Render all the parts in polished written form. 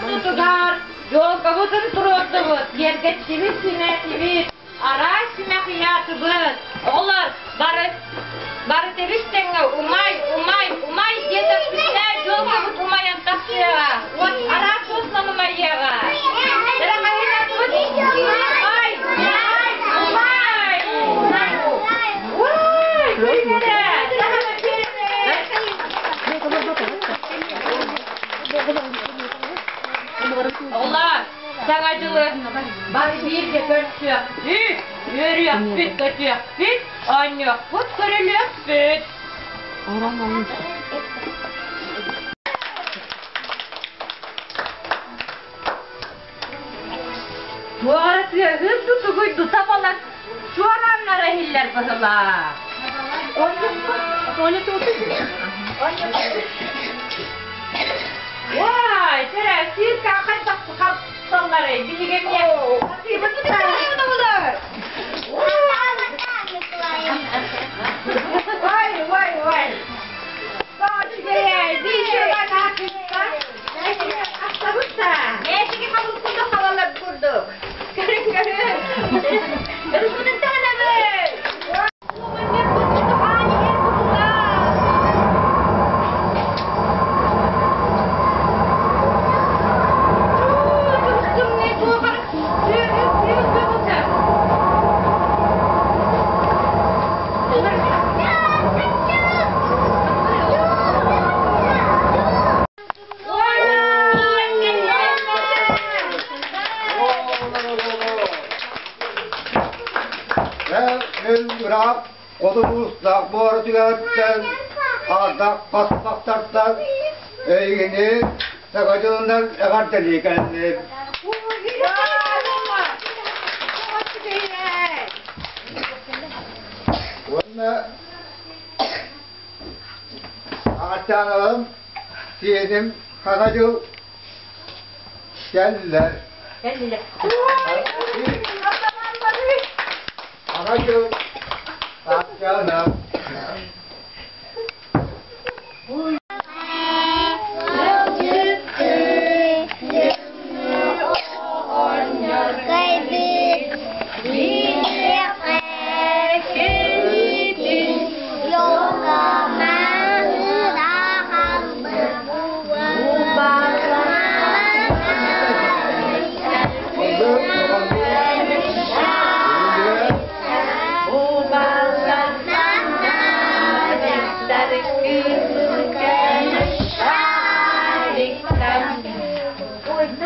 Ортотугар дьуолкабытын туруордубут, киэргэттибит, симээтибит, араас симэх ыйаатыбыт. Оҕолор бары бары тэбис-тэҥҥэ умай, умай, умай диэтэхпитинэ дьуолкабыт умайан тахсыаҕа. Уот араас уотунан умайыаҕа. Эрэ хаһыытаатыбыт? Умай, умай, умай! Уай, күлүмэрэ! Оҕолоор, Саҥа дьылы бары бииргэ көрсүөхпүт, үөрүөхпүт-көтүөхпүт, оонньуохпут-көрүлүөхпүт. Туох эрэ тыаһыыр тутугуй дута балар чуорааннара иһиллэр быһылаах. Уай, тэрэ, цирка хайдах хапсалларый? Биһиги эмиэ Ой, ой, ой. Мээчиги хабыл курдук хабаллар курдук. Көрүҥ, көрүҥ. Өрүспүтүн таһынабыт. Эн ыраах хоту улуустаах буоратыгартан ардах хаспахтартан эйигини Саха дьылынан эҕэрдэлии кэллим. Уонна Аҕачааналарым сиэним Саҥа дьыл кэллэ. Кэллилэр. Саҥа дьыл Аҕачаана.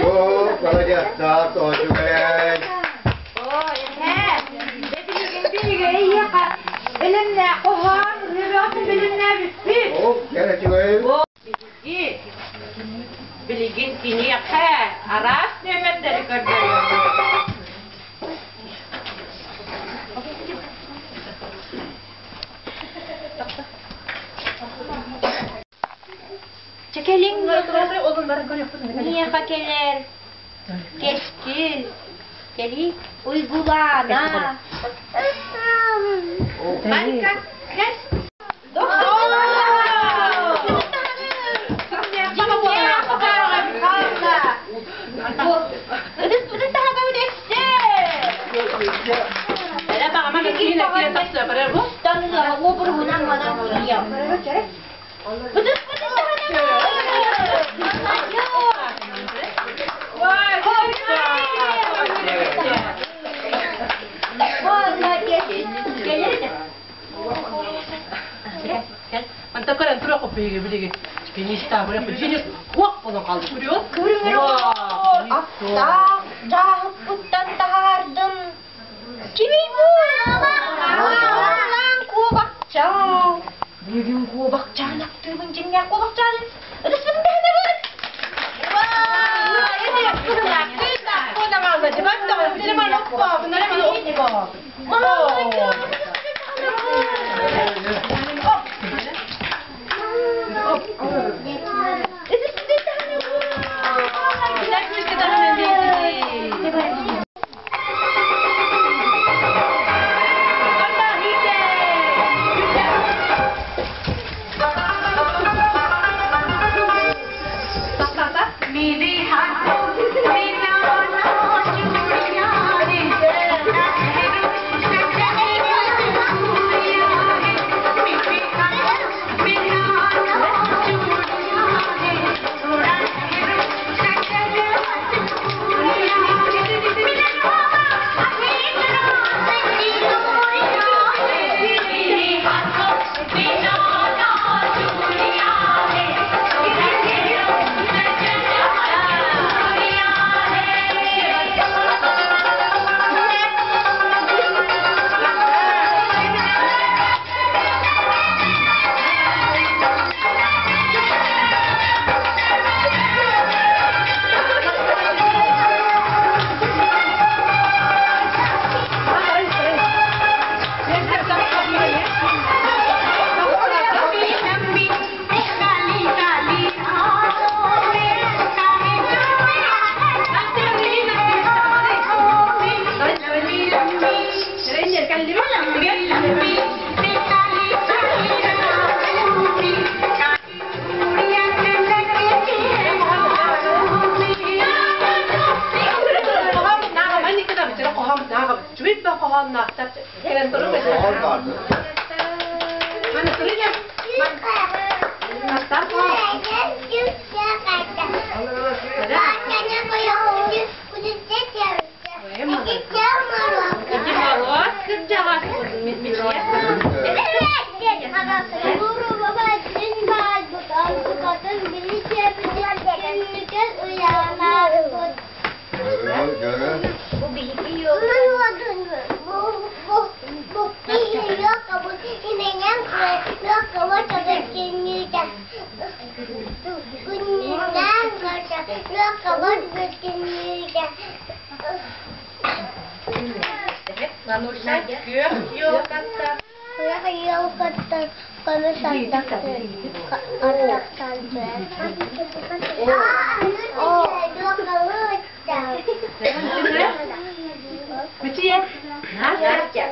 Оо, маладьыастар, тоочугай. Оо, кэрэтигэй. Билигин киниэхэ араас нүөмэрдэри көрдөрүөхпүт. Чэ кэлиҥ миэхэ кэлэр кэскил кэлии Уйгулаана Манька кэс Манта көрөн туруох биһиги билиги финишта финиш хуох болон қалды көрүө Аттаах дьааһыппыттан таһаардым. Кимий бу? Аалаан куобахчаан. Бүгүн куобахчаан аттыыбын дьиҥнээх куобахчаан. Ытыспытын таһынабыт. Mili Хоһоонноохтор. Кэлэн туруҥ Маны туруҥ Мастар Мороз кырдьаҕас Мануша күөх елкаттан Мичийэ. Настя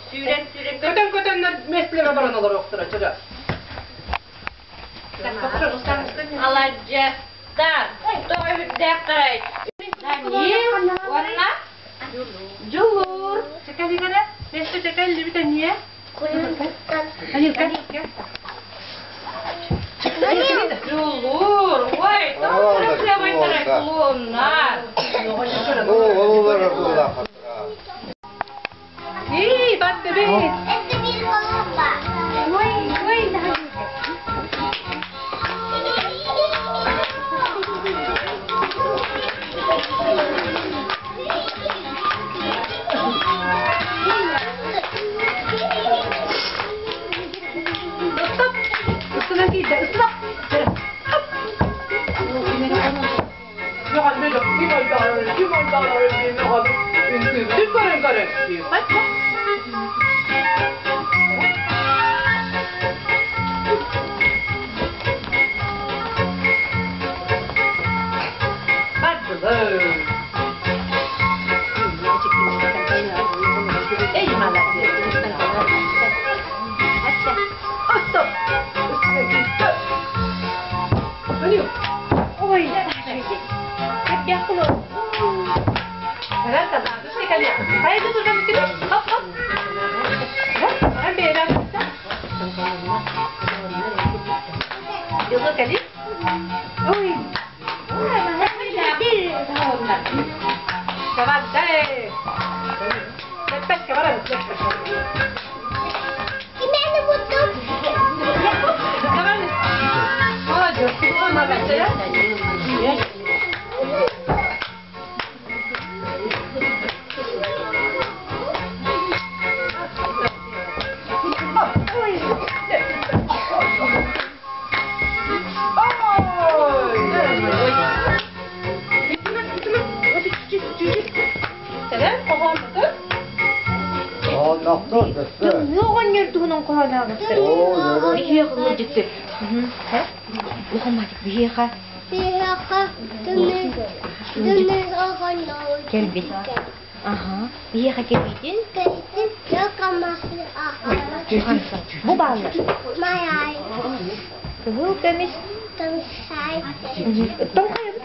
Сүүрэн сүүрэн Көтөн көтөннөр местлере баран олоруохтара чыга. Аладжастар тоҕо үрдээх карай Данил уонна Дьулуур Чекалигара месте чекаллибит эмиэ. Анилка. Дьулуур ой тоҕо кырасыабайдарай клоуннар Ии, баттыбыт. Ой, ой, Стоп. Устунан киирдэ. Стоп. Оҕонньор туһунан хоһоонообуттар. Биһиэхэ ыалдьытты. Ухаматик биһиэхэ. Биһиэхэ тымныы оҕонньор Кэлбит. Аха. Биһиэхэ кэлбитин. Кэлбитин Бу бааллар. Майай. Кыһыл көмүс. Томсай. Тоҥхайбыт.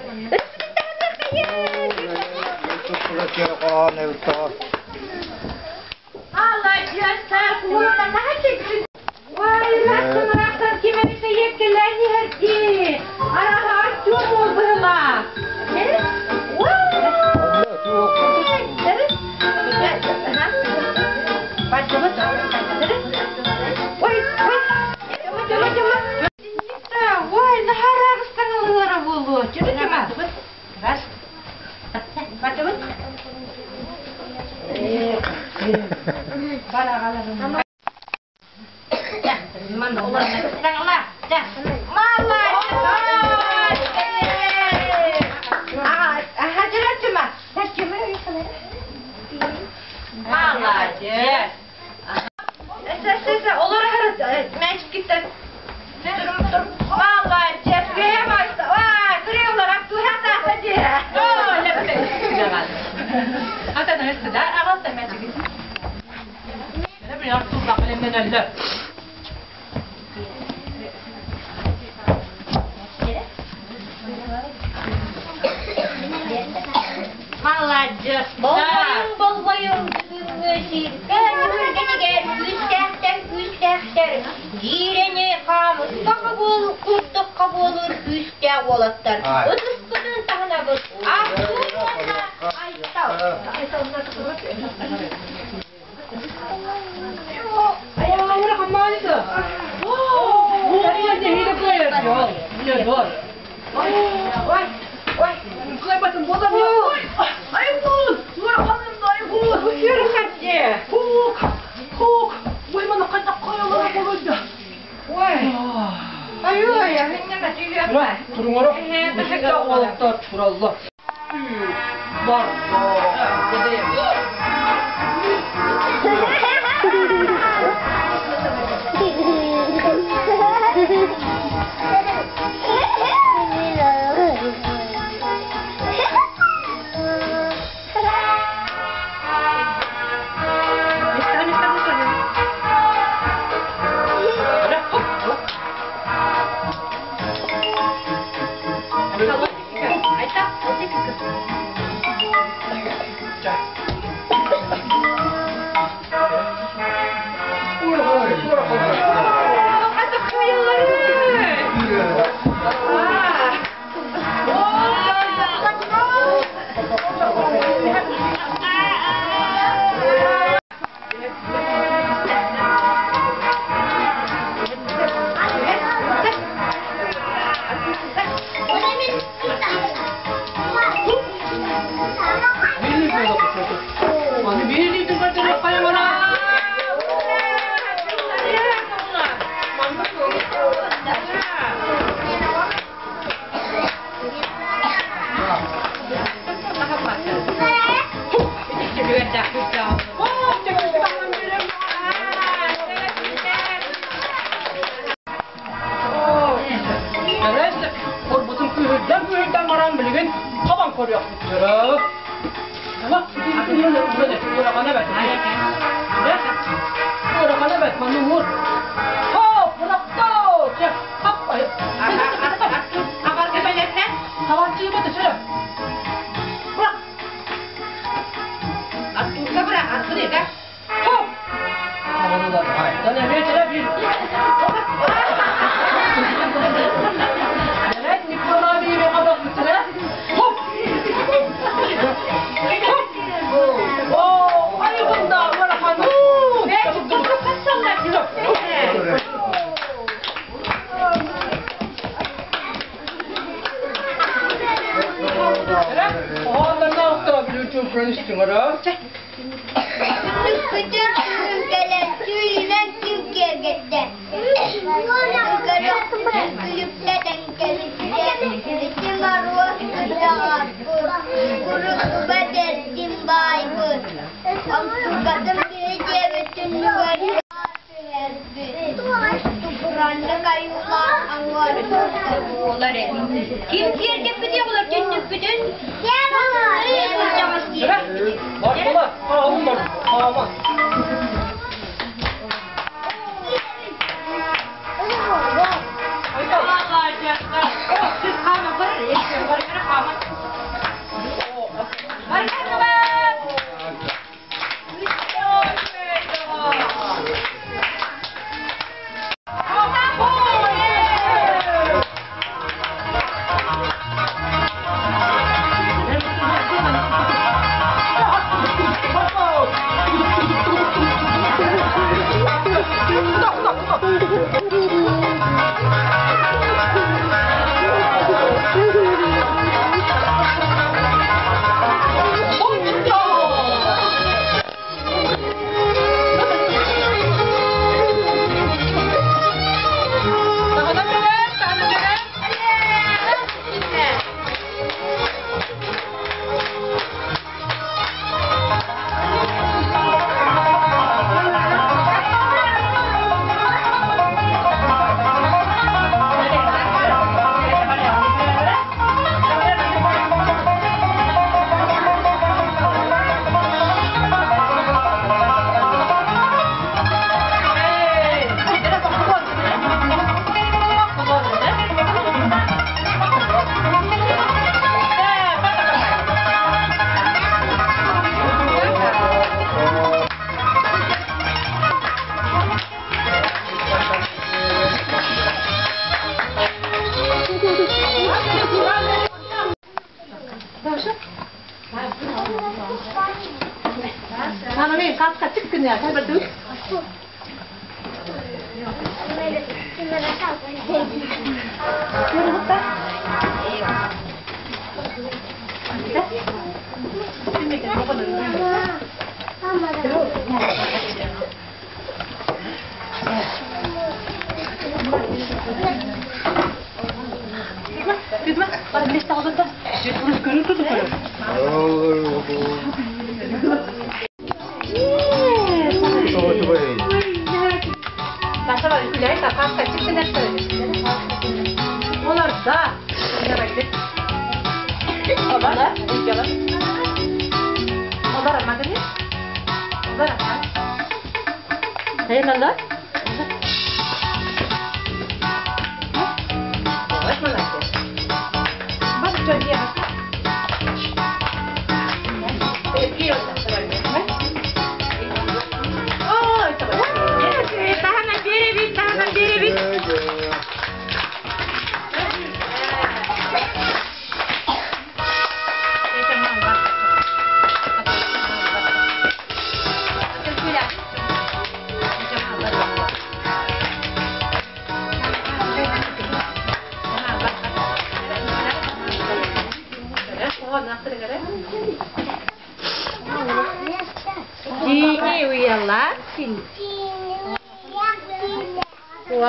Болҕойуҥ, болҕойуҥ, бүгүҥҥү сиргэ түһүлгэтигэр күүстээхтэр күүстээхтэр, гиирэни хаамыска хабыл курдук хабыалыыр күүстээх уолаттар. Ытыспытын таһынабыт, Артур уонна Айтал. Хоп! Күтүр күн кэлэн түүнүнэн күн киэргэттэ. Күлүктэ тэҥкэлиттэ, ити Моруос кырдьаҕаспыт, курутуба бэрдин баайбыт, онтукатын киһи диэбит түннүгэр түһэрбит, тупураннык айуулаах аҥуорбут Буолар эбит. Ким киэргэппитий оҕолор түннүкпүтүн? Кырдьаҕас киэргэппитий.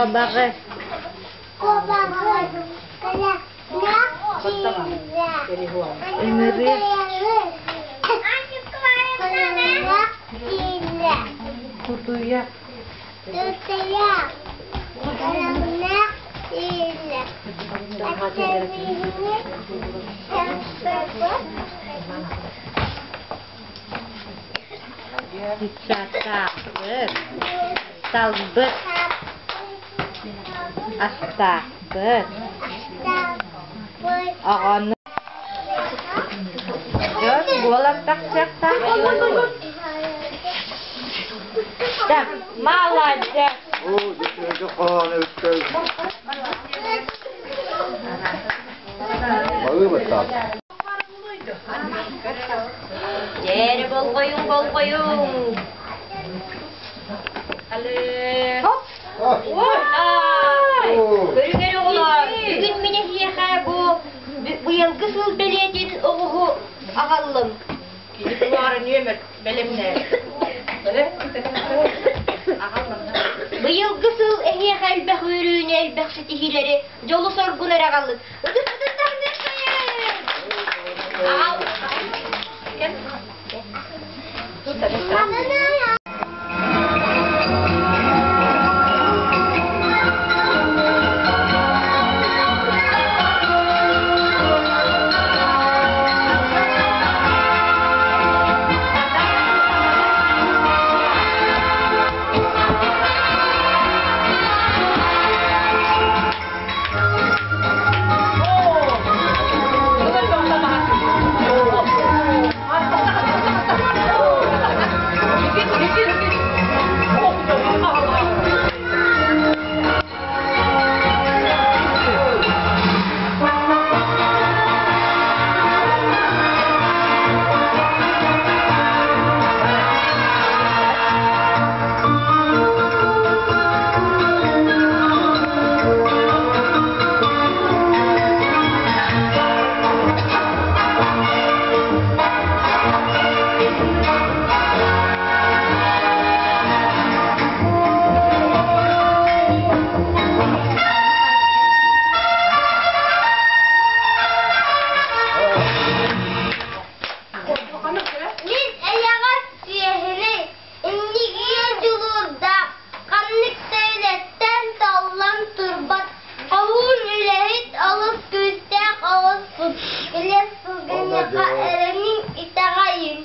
Куобаҕы ыҥырыы кутуйа Сатаабыт, талбыт, астаахпыт, оҕону дьон буолан тахсыахтаах. Так, молодец. Дьиэри болҕойуҥ, болҕойуҥ. Хоп. Ой! Көрүҥ оҕолор, бүгүн мин эһиэхэ бу быйылгы сыл бэлиэтин оҕуһу аҕаллым. Кини туара нүөмэр бэлэмнээ. Быйылгы сыл эһиэхэ элбэх үөрүүнү, элбэх ситиһиилэри, дьолу-соргуну эрэ аҕаллын. Ытыс-ытыс таһыныаххайын! Аҕал. Мин эйэҕэс сүөһүнү иннигиэ дьулуурдаах, ханнык да үлэттэн толлон турбат, хоһуун үлэһит олус күүстээх оҕуспут, кэлэр сылгынньахха эрэниҥ, итэҕэйиҥ.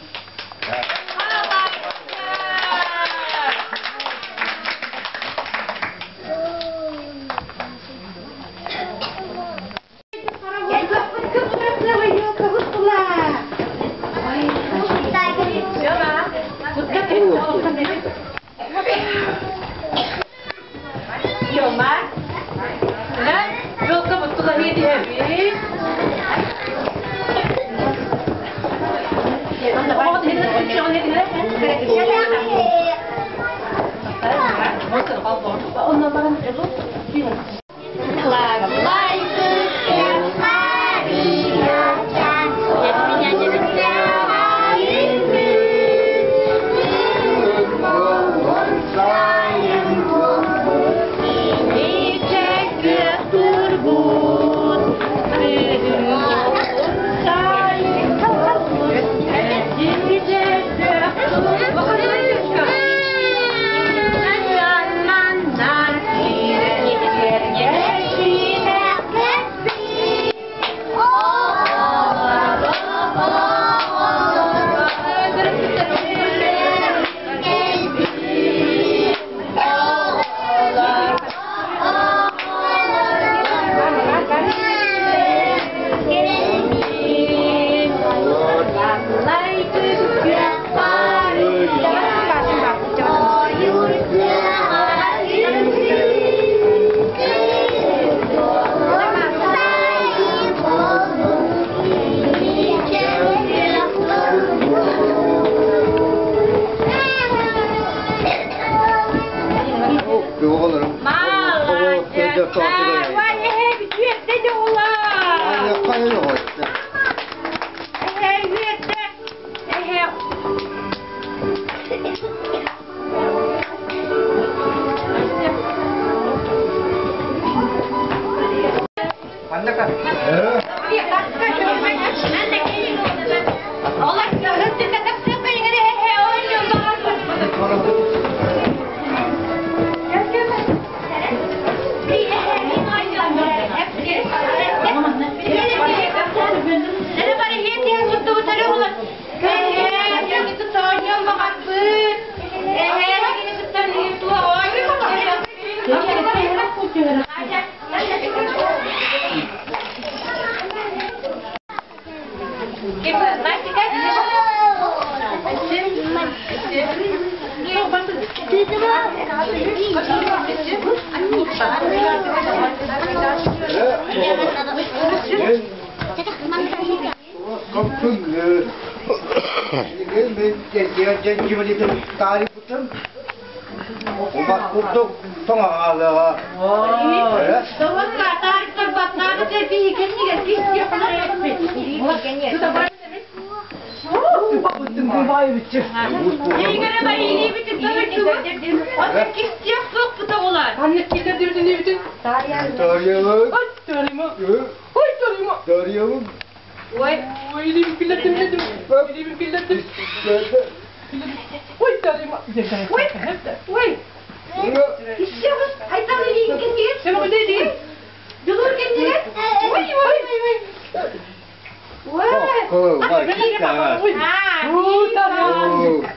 Убас курдук тоҥоҕалыаҕа.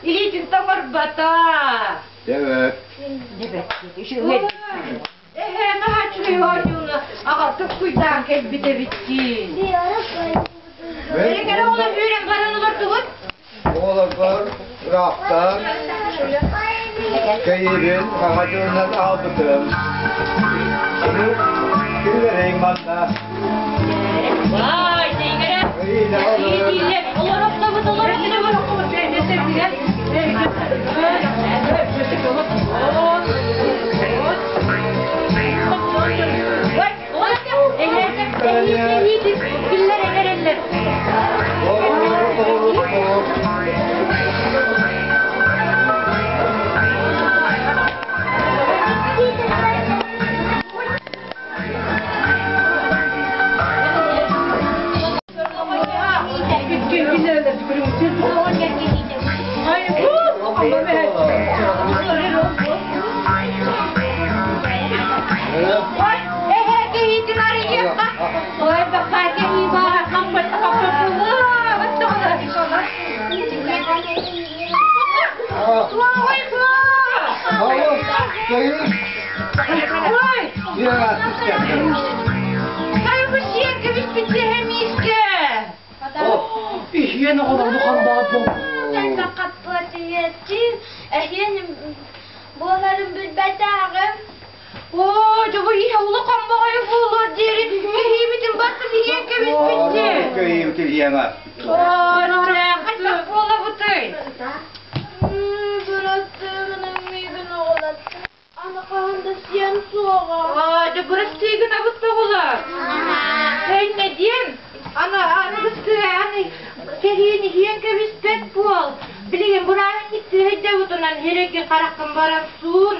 Илиитин тоҥорбото. Дебет. Эһээ, наһаа үчүгэй оонньууну аҕалтык куйдаан кэлбит эбиккин. Эрэ оҕолор үүрэн баран олордубут. Оҕолорбор ыраахтан кэйиибин саҥа дьылынан аалбытым. Ону киллэриҥ манна. Бай, тэйгэрэ. Олор олор Буоларын билбэтээҕим. Оо, дьэ бу иһэ улахан баҕайы буолуор диэри кэһиибитин барытын иһиэн кэбиспитти. Кэһиибитин иһиэн Хайдах буолабытый? Бырастыыгынан миигин оҕолор. Аны хаһан да сиэн суоҕа. Дьэ бырастыыгынабыт оҕолор. Тэйнэ диэн, аны аныгыскы аны кэһиин иһиэн кэбиспэт буол. Билигин бырааһынньык тыһыйдабытынан хирэги хараххын баран суун.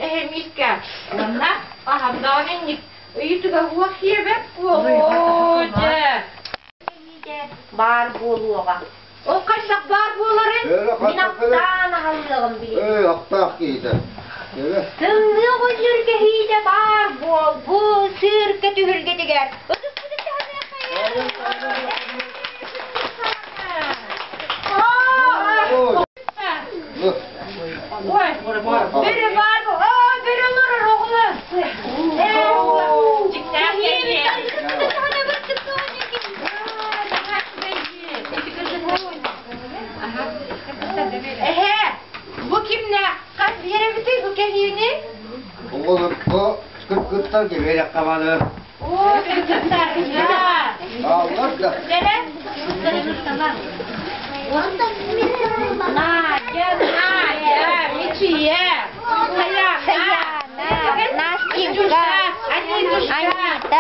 Эһэмиискэ уонна аһамдаҕын инник ыйытыга уох сиэбэт буол. Дьэ. Баар буолуоҕа. Ол хайдах баар буоларын Мин аптаан аһаллыаҕым билигин. Эй, аптаах киһитэ. Тымныы оҕонньор кэһиитэ баар буол бу сыырка түһүлгэтигэр. Ытыспытын Ой, бери бар, ой, бери олорор оҕолор. Эһэ, бу кимнэ? Хас биэрэбитий бу кэһиини? Оҕолорго кыргыттар кэбиэрэххэ бары. Оо, кыргыттар, Ааллар да. Надя, Надя, Мичия, Саяна, Настенька, Анита.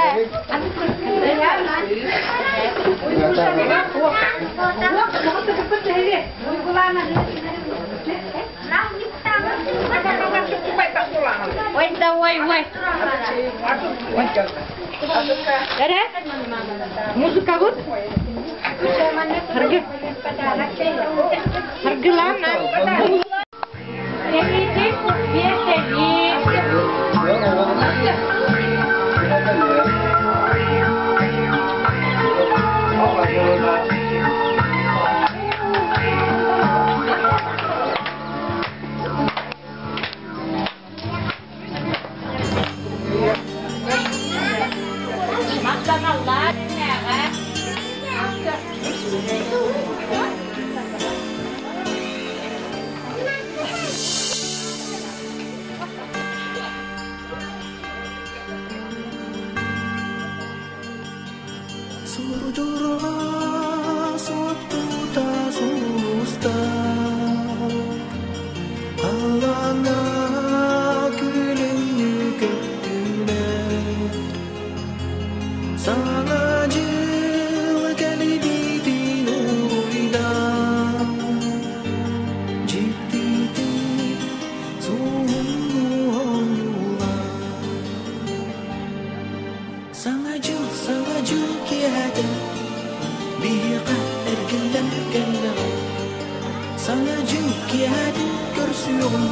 Ой, да, ой, ой. Эре? Музыка вот? Харгылана. Саҥа дьыл киэһэтин көрсүөҕүҥ,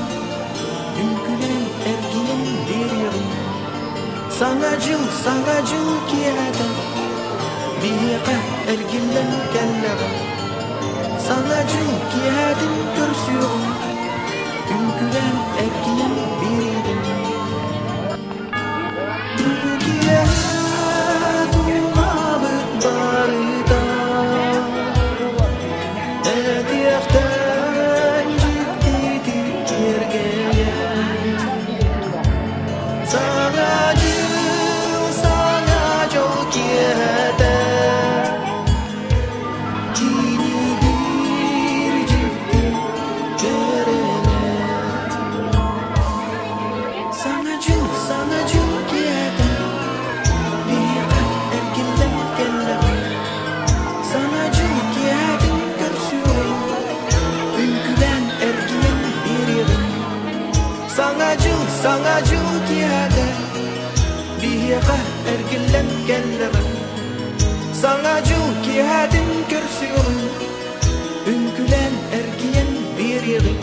үҥкүүлээн эргийэн биэриэҕиҥ. Саҥа дьыл, саҥа дьыл киэһэтэ биһиэхэ эргиллэн кэллэҕэ. Саҥа дьыл киэһэтин көрсүөҕүҥ, үҥкүүлээн эргийэн биэриэҕиҥ. Киэһэ тулабыт барыта этиэхтэн дьиктитик киэргэйэр. Саҥа дьыл, саҥа дьол киэһэтэ кини биир дьикти кэрэлэр. Саҥа дьыл, саҥа дьыл киэһэтэ биһиэхэ эргиллэн кэллэҕэ. Саҥа дьыл киэһэтин көрсүөҕүҥ, үҥкүүлээн эргийэн биэриэҕиҥ. Саҥа дьыл, саҥа дьыл киэһэтэ биһиэхэ эргиллэн кэллэҕэ. Саҥа дьыл киэһэтин көрсүөҕүҥ, үҥкүүлээн эргийэн биэриэҕиҥ.